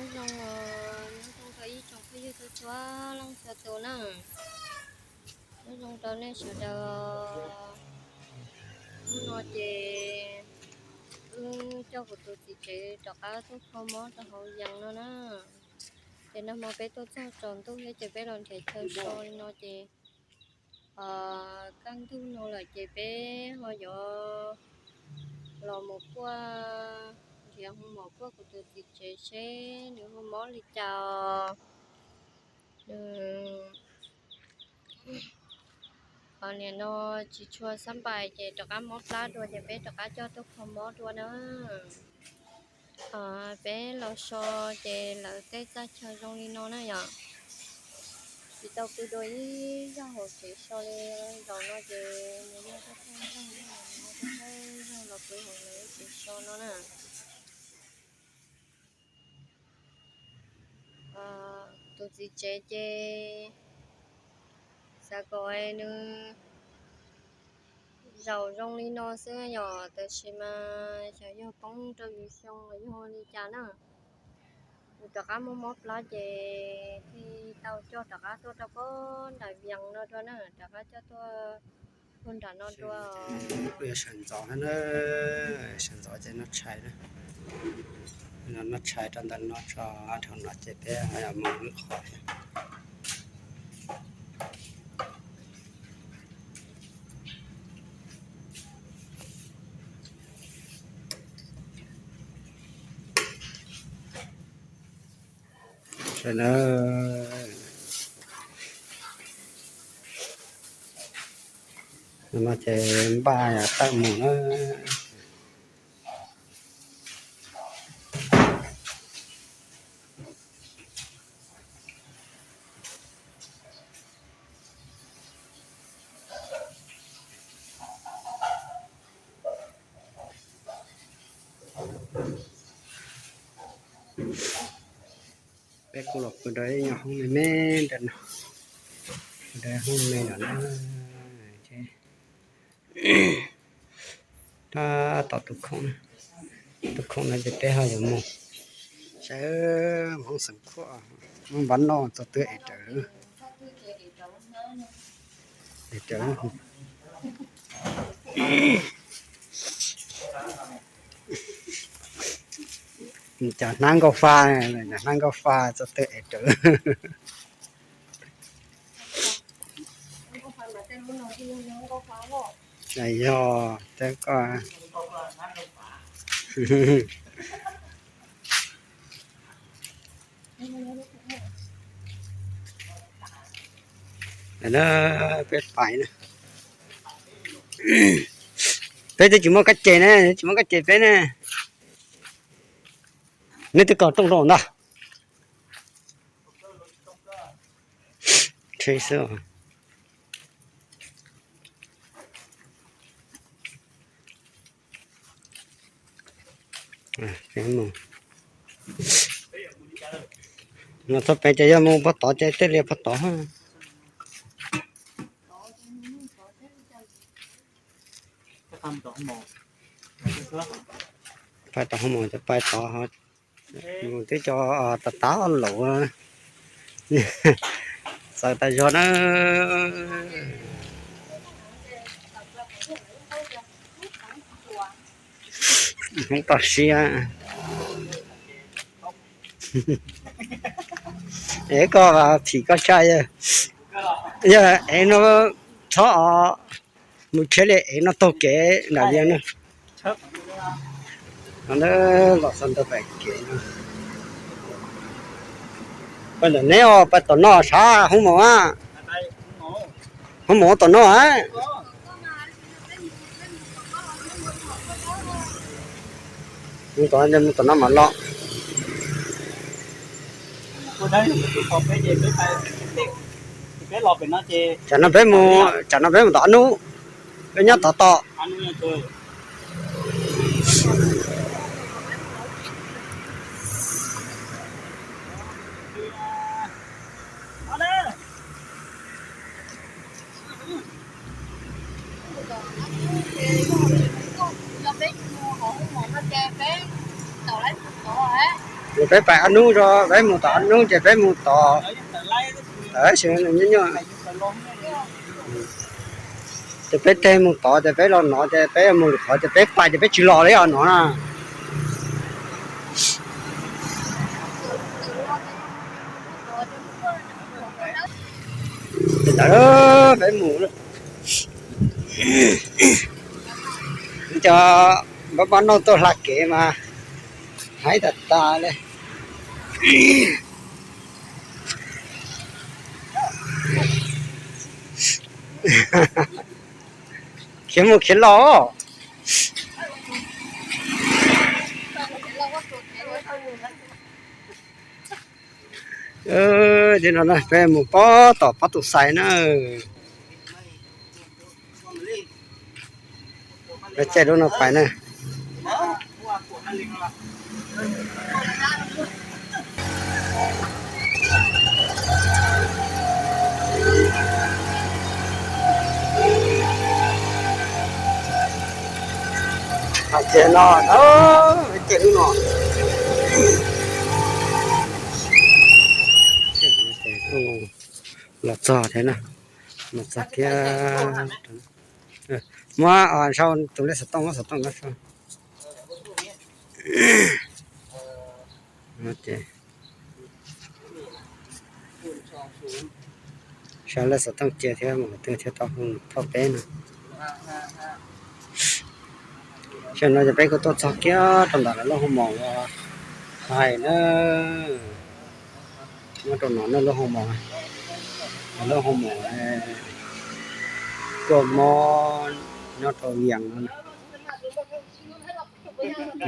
Nyob zoo, nyob zoo rau ib tsoom phooj ywg txhua txhua leej txhua tus na. Nyob zoo rau nej sawv daws. Hnub no ces wb coj kuv tus txiv tsev rov qab tuaj kho mob rau hauv yees no na. Ces nag hmo peb tuaj txog tsaus ntuj thiab ces peb los nrhiav chaw so li no ces kaj ntug no lawm ces peb ho yuav los mus kuaj, nrhiav hu mom kuaj kuv tus txiv tsev seb nws hu mob li cas os. Nws qhov niam no tsis tshua xab npais ces rov qab mob plab dua ces peb rov qab coj tuaj kho mob dua na. Peb los so ces lawv tej txaj chaw zoo li no na yom. Tsis tau pw dua ib zaug hauv tsev so li. Zaum no ces mus yog thawj thawj zaug, mus yog thawj thawj zaug los pw hauv lawv tsev so no na. Tus txiv tsev ces xav kom nws zaum zoo li no xwb yom, tab sis mas xyov yog poob rau yus xyoo los yog li cas na. Nws rov qab muaj mob plab ces thiaj tau coj rov qab tuaj rau pem nram Vias no dua na, rov qab coj tuaj puag nram no dua. Sawv ntxov na, sawv ntxov ces noj tshais na, noj tshais rau ntawm no tso, dhau no ces peb mus lub qhov thiab. No ces npaj tawm mus na. Peb kuj los pw rau ib nyuag hoob me me ntawm no, pw rau hoob me ntawm no. Tab tom tus khoom, tus khoom no ces peb ho yuav mus, saib hoob xeem khuam, hoob npab noj txog twg es raws, es raws. Cov hnab nkauj fa, cov hnab nkauj fa txog twg es raws. Yog, teb koj. Peb pais na. Peb twb tsis muaj kab ces ne, tsis muaj kab ces peb ne. Neb twb koj rooj rau ntag. Tsheb xwb. Los txog pem ces yog mus pog tod ces tej lias pog tod. Pais tod ho mus, pais tod mus twb cov tas tas laus. Txawv tas zog na. Hoob toj siab. Es koj phim koj tshaj, yog es no txhob mus tshiab li es no taug kev nram Vias no. Los xav ntawd pais kev no. Pais ntawm neb os, pais tom no sav hoob mos a. Hoob mos tom no a. Mus tom, mus tom no mam los. Tsam no peb mus, tsam no peb mus tom ob nub, peb nyob tod tom. Peb pais ob hnub, peb mus tom ob hnub ces peb mus tom, tam sim no nyob nyob, ces peb teg mus tod ces peb los no ces peb mus lwm qhov ces peb pais ces peb tsis los li os no na. Ces tawm peb mus, cov npab npab nauj tuaj hla kev mas haib tas tas li. Khiav mus khiav los. Ces no peb mus pob tom pob tus xais na. Peb caij lub no pais na. Ces no, ces lub no los txog thiab na, los txog thiab. Muab sau tus lej xov tooj, muab xov tooj no sau. Sau lej xov tooj cia thiab mus qhov twg thiaj tau hu thauj peb no. Tam sim no ces peb kuj tuaj txog kiag rau ntawm lawv lub hoo maum uas hais na. Nyob rau no lub hoo maum, lub hoo maum kuaj mob nyob rau Vias no.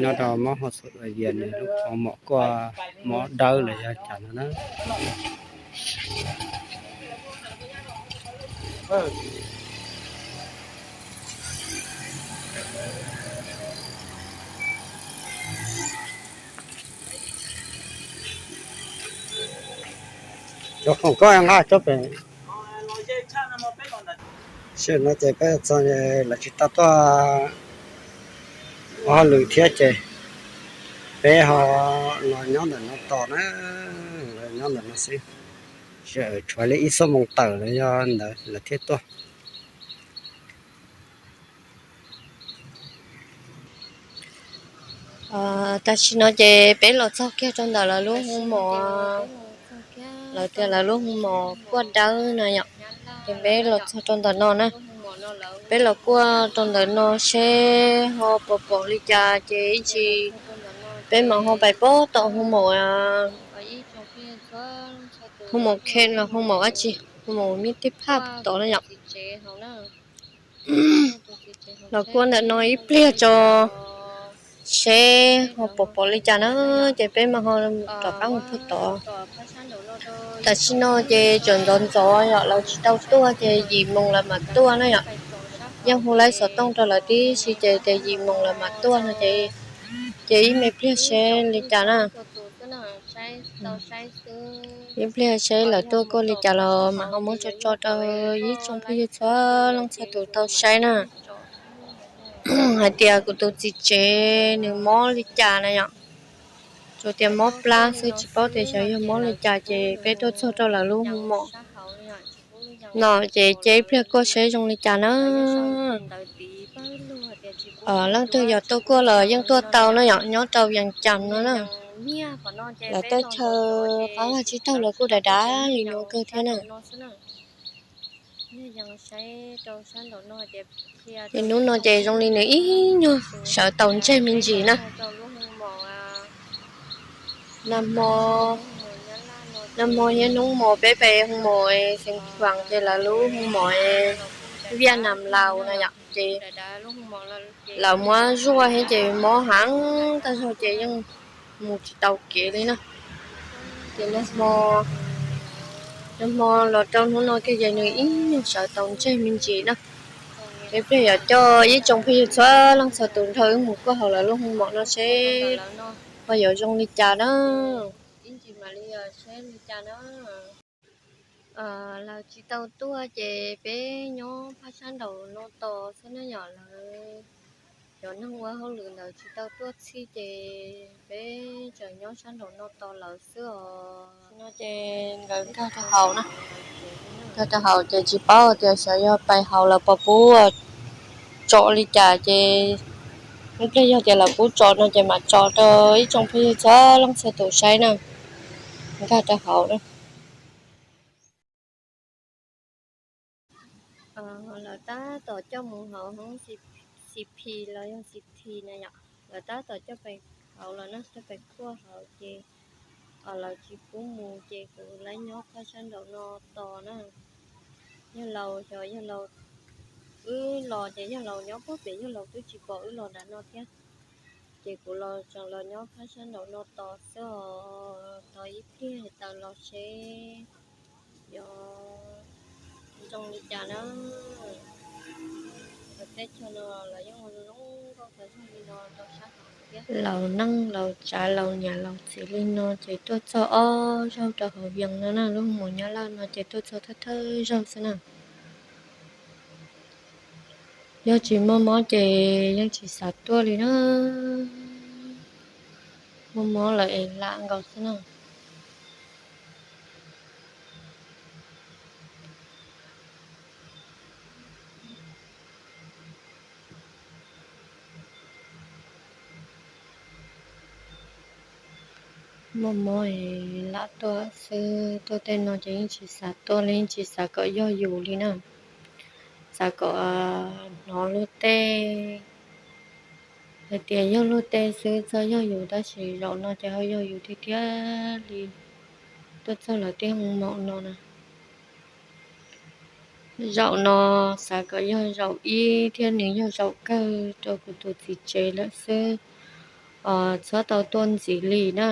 Nyob rau mob hoo xum Vias nws lub hoo maum kuaj mob dawb los yog cas no na. Cov khoom koj nqa coj pem. Tam sim no ces peb txog, lawv tsis tau tuaj ua hauj lwm thiab ces peb ho los nyob ntawm no tos na, nyob ntawm no xwb. Tshuav li ib xuab moos tawm los yog ntawd lawv thiaj tuaj. Tam sim no ces peb los txog kiag rau ntawm lawv lub hoo maum, lawv tias lawv lub hoo maum kuaj dawb no yom. Ces peb los txog rau ntawm no na, peb los kuaj rau ntawm no seb ho pom pom li cas ces ib ntsis peb mam ho pais pob tom hoo maum, hoo maum khe los hoo maum dab tsi, hoo maum me tij phaj tod na yom. Los kuaj ntawm no ib pliag tso seb ho pom pom li cas na, ces peb mam ho rov qab mus puag tod. Tam sim no ces tseem ntxov ntxov yom, lawv tsis tau tuaj ces yim moos lawv mam tuaj na yom. Yeej hu lawv xov tooj rau lawv tib si ces tias yim moos lawv mam tuaj no ces, ces ib me pliag seb li cas na. Ib pliag seb lawv tuaj kuaj li cas los mam ho muab tso tso rau ib tsoom phooj ywg txhua leej txhua tus tau saib na. Hais tias kuv tus txiv tsev nws mob li cas na yom, tsuas tias mob plab xwb tsis paub tias xyov yog mob li cas ces peb tuaj txog rau lawv lub hoo maum no ces cia ib pliag kuaj seb zoo li cas na. Leej twg yog tuaj kuaj los yeej tuaj tau na yom, nyob rau Vias Cas no na. Lawv teb chaws qab vaj tsib taug los kuj dav dav li no kawg thiab na. Ces hnub no ces zoo li nws ib nyuag sawv tau ntseg me ntsis na. Nag hmo, nag hmo thiab hnub hmo peb pais hoo maum Xeev Khuam ces lawv lub hoo maum Viaj Nam Laus na yom, ces lawv muab zuaj thiab ces mob heev tag zog ces yeej mus tsis tau kev li na. Ces nag hmo, nag hmo los rau hnub no kiag ces nws ib nyuag sawv tau ntseg me ntsis na. Ces peb yuav coj ib tsoom phooj ywg txhua leej txhua tus nrog wb mus kuaj hauv lawv lub hoo maum no seb ho yuav zoo li cas na. Ib ntsis mam li seb li cas na. Lawv tsis tau tuaj ces peb nyob phab sab nraum no tos xwb na yom, lawv Cov neeg ua hauj lwm ntawd tsis tau tuaj txhij ces peb tseem nyob sab nraum no tos lawv xwb os. No ces nkawd nkag rau hauv na, nkag rau hauv ces tsis paub tias xyov yog pais hauv lawv puas pub tso li cas ces, ib pliag yog tias lawv pub tso no ces mam tso rau ib tsoom phooj ywg txhua leej txhua tus saib na. Nkag rau hauv na. Lawv tab tom coj mus hauv hoob C P los yog C T na yom, lawv tab tom coj pais hauv lawm na, coj pais kuaj hauv ces lawv tsis pub mus ces kuv lawv nyob phab sab nraum no tos na. Yawg laus xyov yawg laus, wb los ces yawg laus nyob puag pem, yawg laus twb tsis pom wb los nram no thiab. Ces kuv los tseem los nyob phab sab nraum no tos xwb os, tos ib pliag tawm los seb yog zoo li cas na. Teb chaws no lawv yeej ua zoo nkauj tau zoo li no rau sab hauv thiab. Laus neej laus tsav laus niam laus txiv li no ces tuaj txog ob zaug rau hauv Vias no na, lub mus nyob Laj no ces tuaj txog thawj thawj zaug xwb na. Yog tsis muaj mob ces yeej tsis xav tuaj li na. Muaj mob lawm es lam nkaus xwb na. Muaj mob es lam tuaj xwb, tuaj tej no ces yeej tsis xav tuaj li, yeej tsis xav kom yog yus li na. Xav kom hnov luag tej hais tias yog luag tej xwb txog yog yus, tab sis zaum no ces ho yog yus tiag tiag li. Tuaj txog lawv tej hoo maum no na. Zaum no xav kom yog zaum ib thiab nws yog zaum kawg rau kuv tus txiv tsev lawm xwb, txhob tau tuaj ntxiv li na.